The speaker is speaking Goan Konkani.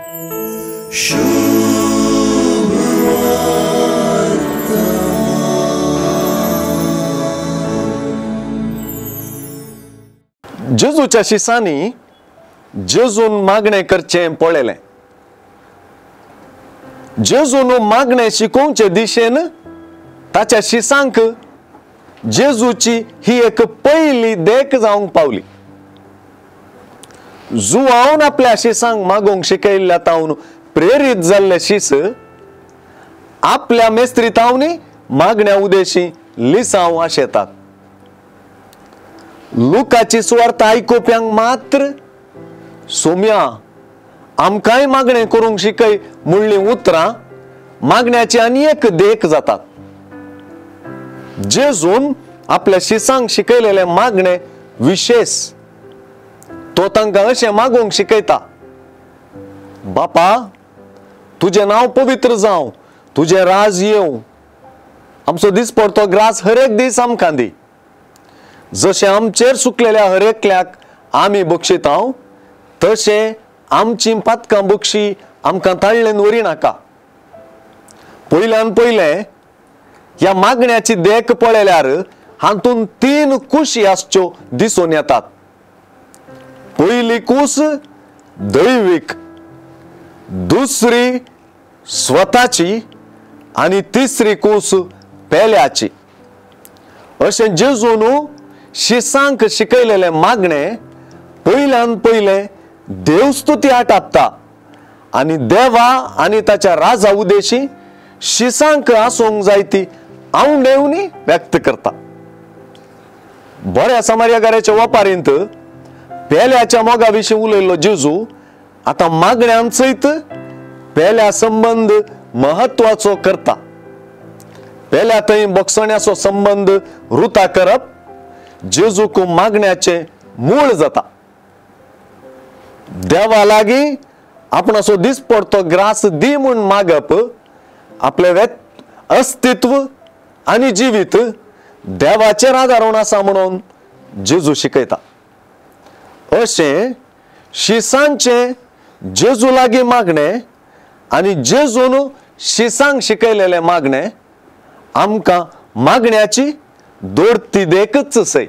जेजूच्या शिसांनी जेजून मागणें करचें पळयलें. जेजून मागणें शिकोवचे दिशेन ताच्या शिसांक जेजूची ही एक पयली देख जावंक पावली. जुवावन आपल्या शिसांक मागूंक शिकयल्ल्या तावन प्रेरीत जाल्ले शीस आपल्या मेस्त्री तावनी मागण्या उदेशी लिसांव आशेतात. लुकाची सुवार्थ आयकुप्यांक मात्र सोम्या आमकांय मागणें करूंक शिकय म्हणलीं उतरां मागण्याची आनी एक देख जातात. जेजून आपल्या शिसांक शिकयलेलें मागणें विशेश. तो तांकां अशें मागूंक शिकयता, बापा तुजें नांव पवित्र जावं, तुजें राज येवं, आमचो दिसपडतो ग्रास हर एक दीस आमकां दी, जशें आमचेर सुकलेल्या हर एकल्याक आमी बक्षितांव तशें आमची पातकां बक्षी आमकां ताळ्ळेन व्हरी नाका. पयल्यान पयलें ह्या मागण्याची देख पळयल्यार हातूंत तीन कुशी आसच्यो दिसून येतात. पयली कूस दैवीक, दुसरी स्वताची आनी तिसरी कूस पेल्याची. अशें जेजून शिसांक शिकयलेलें मागणें पयल्यान पयलें देवस्तुती आटापता आनी देवा आनी ताच्या राजा उदेशी शिसांक आसूंक जाय ती आवडेवनी व्यक्त करता. बऱ्या समार्यागाराच्या वपारींत पेल्याच्या मोगा विशीं उलयल्लो जेजू आतां मागण्यान सयत पेल्या संबंद महत्वाचो करता. पेल्या थंय बक्षण्याचो संबंद रुता करप जेजूक मागण्याचें मूळ जाता. देवा लागीं आपणाचो दिसपडतो ग्रास दी म्हूण मागप आपलें अस्तित्व आनी जिवीत देवाचेर आदारून आसा म्हणून जेजू शिकयता. अशें शिसांचें जेजू लागीं मागणें आनी जेजून शिसांक शिकयलेलें मागणें आमकां मागण्याची दोडती देखच सय.